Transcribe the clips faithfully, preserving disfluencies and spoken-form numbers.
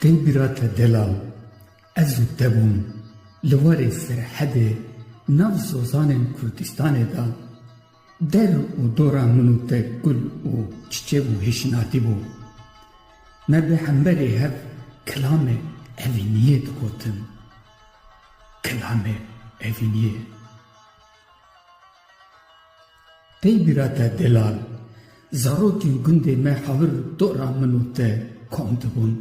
Ey bîra te delal, ez û te bûn li warê Serhedê nav zozanên Kurdistanê de der û dora min û te gul û çiçek û hêşinatî bû. Me bi hemberê hev kilamê evîniyê digotin. Kilamê evîniyê. Tey bîra te delal, zarokên gundê me hawir dora min û te kom dibûn.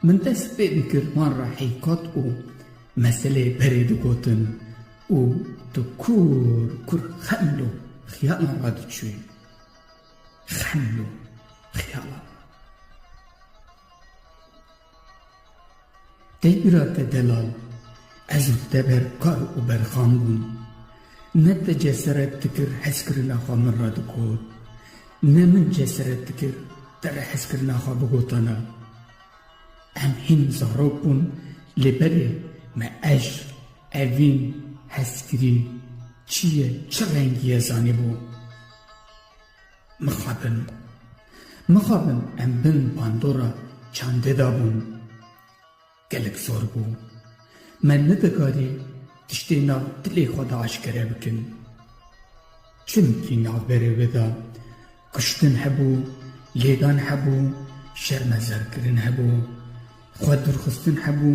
Min dest pê dikir wan re heykat û meseleyê berê digotin û tu kur kur xeml û xiyalan re diçûyî. Xeml û xiyalan. Tey bîra te delal, ez û te ber kar û berxan bûn. Ne te ceseret dikir hezkirina xwe min re digot, ne min ceseret dikir te re hezkirina xwe bigotana. Em hîn zarok bûn, lê berê me eşq, evîn, hezkirî çi ye, çi rengî ye zanîbû. Mixabin. Mixabin em bin bandora çandê de bûn. Gelek zor bû. Me nedikarî tiştê nav dilê xwe de aşkere bikin. Çimkî navberê wê de kuştin hebû, lêdan hebû, şermezarkirin hebû, xwedurxistin hebû,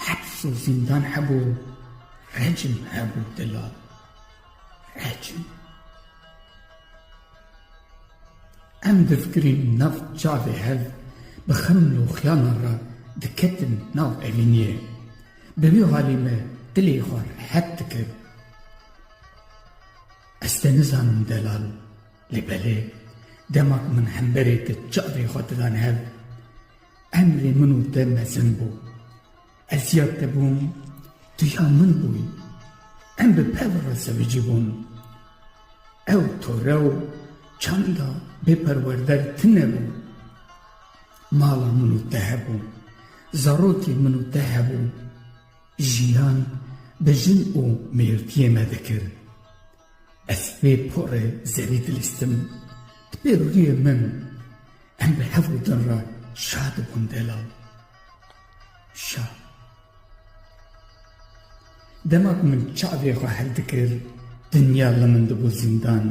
heps û zîndan hebû, recm hebû delal. Recm. Em difikirîn nav çavê hev bi xeml û xiyalan re diketin nav evîniyê. Bi vî halî me dilê xwe rehet dikir. Ez te nizanim delal, lê belê, dema ku min hemberê te çavê xwe didan hev, emrê min û te mezin bû. Ez ya te bûm, tu ya min bûyî. Em bi pev re zewicî bûn. Ew tore û çanda bêperwerder tune bû. Mala min û te hebû. Zarokê min û te hebû. Jiyan bi jin û mêrtiyê me dikir. Ez vê porê zerî dilîstim. Di pêrûriyê min, em bi hev û din re şa dibûn delal. Şa. Dema ku min çavê xwe hel dikir, dinya li min dibû zîndan.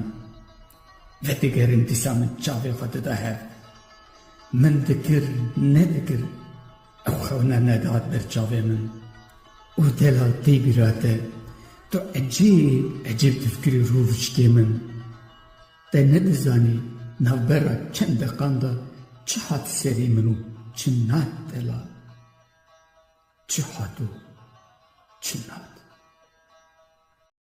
Vedigerin dîsa min çavê xwe dida hev. Min dikir, nedikir, ew xewna nedihat ber çavê min. Û delal tê bîra te, tu ecêb ecêb difikirî rû û çikê min. Te nedizanî navbera çend deqan de çi hat serî min û çi nat delal. Çi hat û çi nat.